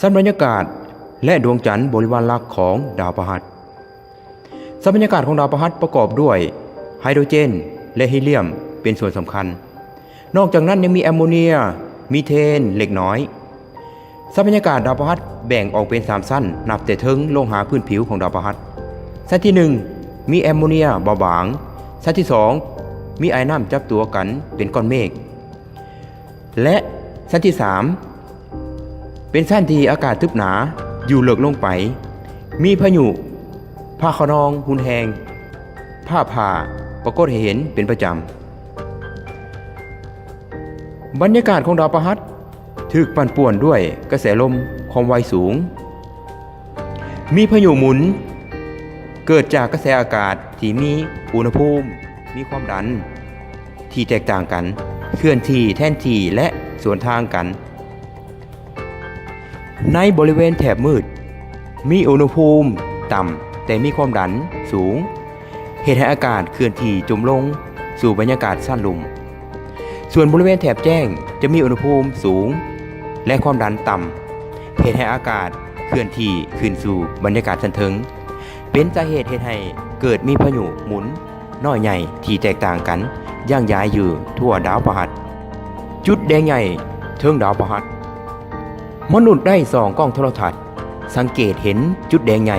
ຊັ້ນບັນຍາກາດ ແລະ ດວງຈັນບໍລິວານຫຼັກຂອງດາວພະຫັດ. ຊັ້ນບັນຍາກາດຂອງດາວພະຫັດປະກອບດ້ວຍໄຮໂດຣເຈນ ແລະ ຮີລຽມເປັນສ່ວນສຳຄັນ. ນອກຈາກນັ້ນຍັງມີແອມໂມເນຍ, ມີເທນເລັກນ້ອຍ. ຊັ້ນບັນຍາກາດດາວພະຫັດແບ່ງອອກເປັນສາມຊັ້ນ ນັບແຕ່ເທິງລົງຫາພື້ນຜິວຂອງດາວພະຫັດ. ຊັ້ນທີໜຶ່ງ ມີແອມໂມເນຍເບົາບາງ. ຊັ້ນທີສອງ ມີອາຍນ້ຳຈັບຕົວກັນເປັນກ້ອນເມກ. ແລະ ຊັ້ນທີສາມ ເປັນຊັ້ນທີ່ອາກາດຕຶບໜາຢູ່ເລິກລົງໄປ, ມີພາຍຸຟ້າຂະນອງຮຸນແຮງ, ຟ້າຜ່າປາກົດໃຫ້ເຫັນເປັນປະຈຳ. ບັນຍາກາດຂອງດາວພະຫັດຖືກປັ່ນປ່ວນດ້ວຍກະແສລົມຄວາມໄວສູງ. ມີພາຍຸໝູນ ເກີດຈາກກະແສອາກາດທີ່ມີອຸນຫະພູມ, ມີຄວາມດັນທີ່ແຕກຕ່າງກັນ, ເຄື່ອນທີ່ແທນທີ່ ແລະ ສວນທາງກັນ. ໃນບໍລິເວນແຖບມືດ ມີອຸນຫະພູມຕ່ຳແຕ່ມີຄວາມດັນສູງ, ເຮັດໃຫ້ອາກາດເຄື່ອນທີ່ຈົມລົງສູ່ບັນຍາກາດຊັ້ນລຸ່ມ. ສ່ວນບໍລິເວນແຖບແຈ້ງຈະມີອຸນຫະພູມສູງ ແລະ ຄວາມດັນຕ່ຳ, ເຮັດໃຫ້ອາກາດເຄື່ອນທີ່ຂຶ້ນສູ່ບັນຍາກາດຊັ້ນເທິງ, ເປັນສາເຫດເຮັດໃຫ້ເກີດມີພາຍຸໝູນນ້ອຍໃຫຍ່ທີ່ແຕກຕ່າງກັນຢ່າງຢາຍຢູ່ທົ່ວດາວພະຫັດ. ຈຸດແດງໃຫຍ່ເທິງດາວພະຫັດ. ມະນຸດໄດ້ສ່ອງກ້ອງໂທລະທັດ ສັງເກດເຫັນຈຸດແດງໃຫຍ່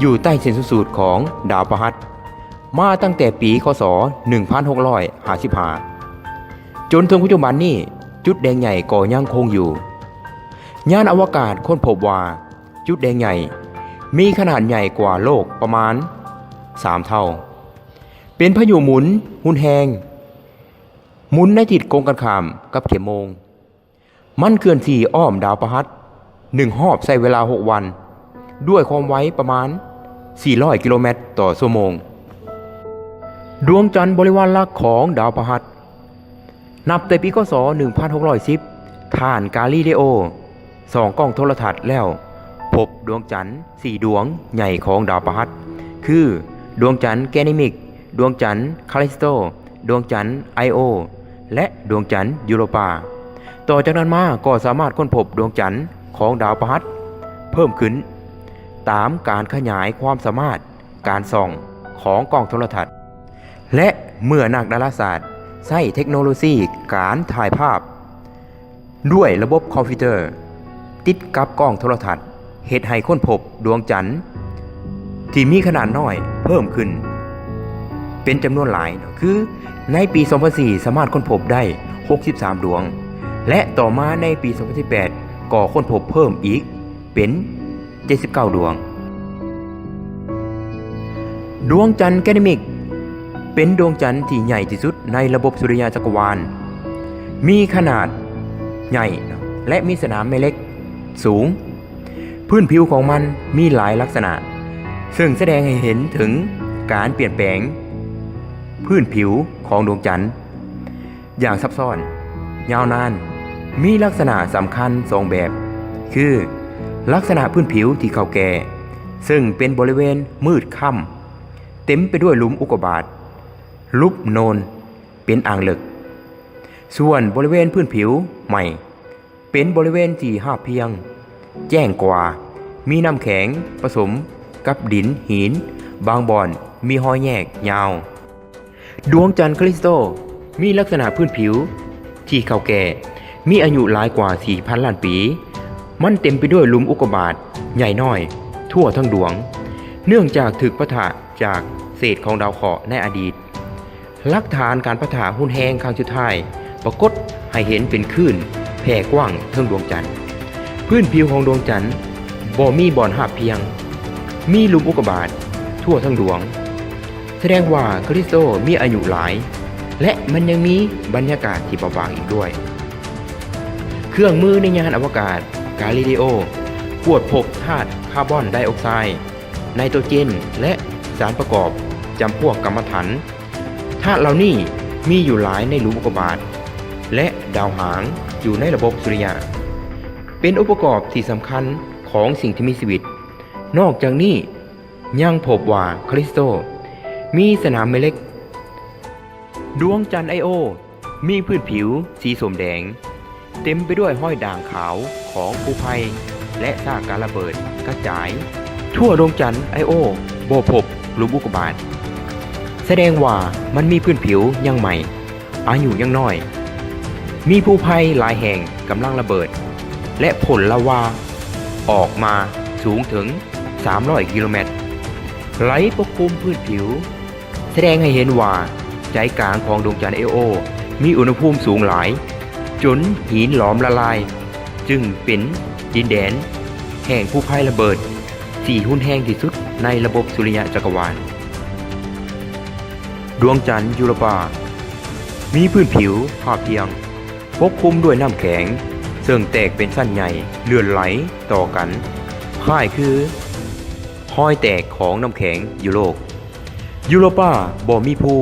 ຢູ່ໃຕ້ເສັ້ນສູນສູດຂອງດາວພະຫັດ ມາຕັ້ງແຕ່ປີ ຄ.ສ. ໜຶ່ງພັນຫົກຮ້ອຍຫ້າສິບຫ້າ ຈົນເຖິງປັດຈຸບັນນີ້, ຈຸດແດງໃຫຍ່ກໍຍັງຄົງຢູ່. ຍານອະວະກາດຄົ້ນພົບວ່າຈຸດແດງໃຫຍ່ມີຂະໜາດໃຫຍ່ກວ່າໂລກປະມານສາມເທົ່າ, ເປັນພາຍຸໝູນຮຸນແຮງ, ໝູນໃນທິດກົງກັນຂ້າມກັບເຂັມໂມງ. ມັນເຄື່ອນທີ່ອ້ອມດາວພະຫັດໜຶ່ງຮອບໃຊ້ເວລາຫົກວັນ ດ້ວຍຄວາມໄວປະມານສີ່ຮ້ອຍກິໂລແມັດຕໍ່ຊົ່ວໂມງ. ດວງຈັນບໍລິວານຫຼັກຂອງດາວພະຫັດ. ນັບແຕ່ປີ ຄ.ສ. ໜຶ່ງພັນຫົກຮ້ອຍສິບ ທ່ານກາລີເລໂອ ສ່ອງກ້ອງໂທລະທັດແລ້ວພົບດວງຈັນສີ່ດວງໃຫຍ່ຂອງດາວພະຫັດ ຄື ດວງຈັນແກນິມິກ, ດວງຈັນຄາລິສໂຕ, ດວງຈັນໄອໂອ ແລະ ດວງຈັນຢູໂຣປາ. ຕໍ່ຈາກນັ້ນມາກໍສາມາດຄົ້ນພົບດວງຈັນຂອງດາວພະຫັດເພີ່ມຂຶ້ນ ຕາມການຂະຫຍາຍຄວາມສາມາດການສ່ອງຂອງກ້ອງໂທລະທັດ ແລະ ເມື່ອນັກດາລາສາດໃຊ້ເທັກໂນໂລຊີການຖ່າຍພາບ ດ້ວຍລະບົບຄອມພິວເຕີຕິດກັບກ້ອງໂທລະທັດ ເຮັດໃຫ້ຄົ້ນພົບດວງຈັນທີ່ມີຂະໜາດນ້ອຍເພີ່ມຂຶ້ນເປັນຈຳນວນຫຼາຍ ຄືໃນປີສອງພັນສີ່ ສາມາດຄົ້ນພົບໄດ້ຫົກສິບສາມດວງ ແລະ ຕໍ່ມາໃນປີສອງພັນສິບແປດ ກໍຄົ້ນພົບເພີ່ມອີກເປັນ ເຈັດສິບເກົ້າດວງ. ດວງຈັນແກນິມິກ ເປັນດວງຈັນທີ່ໃຫຍ່ທີ່ສຸດໃນລະບົບສຸລິຍະຈັກກະວານ, ມີຂະໜາດໃຫຍ່ ແລະ ມີສະໜາມແມ່ເຫຼັກສູງ. ພື້ນຜິວຂອງມັນມີຫຼາຍລັກສະນະ ເຊິ່ງສະແດງໃຫ້ເຫັນເຖິງການປ່ຽນແປງພື້ນຜິວຂອງດວງຈັນ ຢ່າງຊັບຊ້ອນ, ຍາວນານ, ມີລັກສະນະສຳຄັນສອງແບບ ຄື ລັກສະນະພື້ນຜິວທີ່ເກົ່າແກ່, ເຊິ່ງເປັນບໍລິເວນມືດຄ່ຳ, ເຕັມໄປດ້ວຍຫຼຸມອຸກກາບາດ, ຫຼຸບໂນນເປັນອ່າງເລິກ. ສ່ວນບໍລິເວນພື້ນຜິວໃໝ່ ເປັນບໍລິເວນທີ່ຮາບພຽງ, ແຈ້ງກວ່າ, ມີນ້ຳແຂງປະສົມກັບດິນຫີນ, ບາງບ່ອນມີຮອຍແຍກຍາວ. ດວງຈັນຄາລິສໂຕ ມີລັກສະນະພື້ນຜິວທີ່ເກົ່າແກ່, ມີອາຍຸຫຼາຍກວ່າສີ່ພັນລ້ານປີ. ມັນເຕັມໄປດ້ວຍຫຼຸມອຸກກາບາດໃຫຍ່ນ້ອຍທົ່ວທັງດວງ, ເນື່ອງຈາກຖືກປະທະຈາກເສດຂອງດາວເຄາະໃນອະດີດ. ຫຼັກຖານການປະທະຮຸນແຮງຄັ້ງສຸດທ້າຍປາກົດໃຫ້ເຫັນເປັນຄື້ນແຜ່ກວ້າງເທິງດວງຈັນ. ພື້ນຜິວຂອງດວງຈັນບໍ່ມີບ່ອນຮາບພຽງ, ມີຫຼຸມອຸກກາບາດທົ່ວທັງດວງ. ສະແດງວ່າຄາລິສໂຕມີອາຍຸຫຼາຍ ແລະ ມັນຍັງມີບັນຍາກາດທີ່ເບົາບາງອີກດ້ວຍ. ເຄື່ອງມືໃນຍານອະວະກາດກາລີເລໂອກວດພົບທາດຄາບອນໄດອອກໄຊ, ໄນໂຕເຈນ ແລະ ສານປະກອບຈຳພວກກຳມະຖັນ. ທາດເຫຼົ່ານີ້ມີຢູ່ຫຼາຍໃນຫຼຸມອຸກກາບາດ ແລະ ດາວຫາງຢູ່ໃນລະບົບສຸລິຍະ, ເປັນອົງປະກອບທີ່ສຳຄັນຂອງສິ່ງທີ່ມີຊີວິດ. ນອກຈາກນີ້ ຍັງພົບວ່າຄາລິສໂຕມີສະໜາມແມ່ເຫຼັກ. ດວງຈັນໄອໂອ ມີພື້ນຜິວສີສົ້ມແດງ, ເຕັມໄປດ້ວຍຮອຍດ່າງຂາວຂອງພູໄພ. ແລະ ຊາກການລະເບີດກະຈາຍ. ທົ່ວດວງຈັນໄອໂອບໍ່ພົບຫຼຸມອຸກກາບາດ, ສະແດງວ່າມັນມີພື້ນຜິວຍັງໃໝ່, ອາຍຸຍັງນ້ອຍ, ມີພູໄຟຫຼາຍແຫ່ງກຳລັງລະເບີດ ແລະ ພົ່ນລາວາອອກມາສູງເຖິງສາມຮ້ອຍກິໂລແມັດ, ໄຫຼປົກຄຸມພື້ນຜິວ, ສະແດງໃຫ້ເຫັນວ່າໃຈກາງຂອງດວງຈັນໄອໂອມີອຸນຫະພູມສູງຫຼາຍ ຈົນຫີນຫຼອມລະລາຍ, ຈຶ່ງເປັນດິນແດນແຫ່ງພູໄຟລະເບີດທີ່ຮຸນແຮງທີ່ສຸດໃນລະບົບສຸລິຍະຈັກກະວານ. ດວງຈັນຢູໂຣປາມີພື້ນຜິວພາບທ່ຽງ ປົກຄຸມດ້ວຍນ້ຳແຂງ ເຊິ່ງແຕກເປັນຊັ້ນໃຫຍ່ເລື່ອນໄຫຼຕໍ່ກັນ ຄ້າຍຄືຮອຍແຕກຂອງນ້ຳແຂງຢູ່ໂລກ. ຢູໂຣປາບໍ່ມີພູ,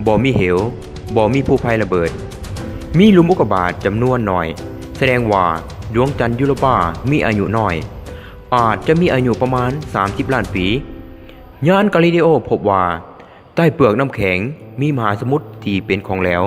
ບໍ່ມີເຫວ, ບໍ່ມີພູໄຟລະເບີດ, ມີຫຼຸມອຸກກາບາດຈຳນວນໜ້ອຍ, ສະແດງວ່າດວງຈັນຢູໂຣປາມີອາຍຸນ້ອຍ, ອາດຈະມີອາຍຸປະມານສາມສິບລ້ານປີ. ຍານກາລີເລໂອພົບວ່າໃຕ້ເປືອກນ້ຳແຂງມີມະຫາສະໝຸດທີ່ເປັນຂອງແຫຼວ,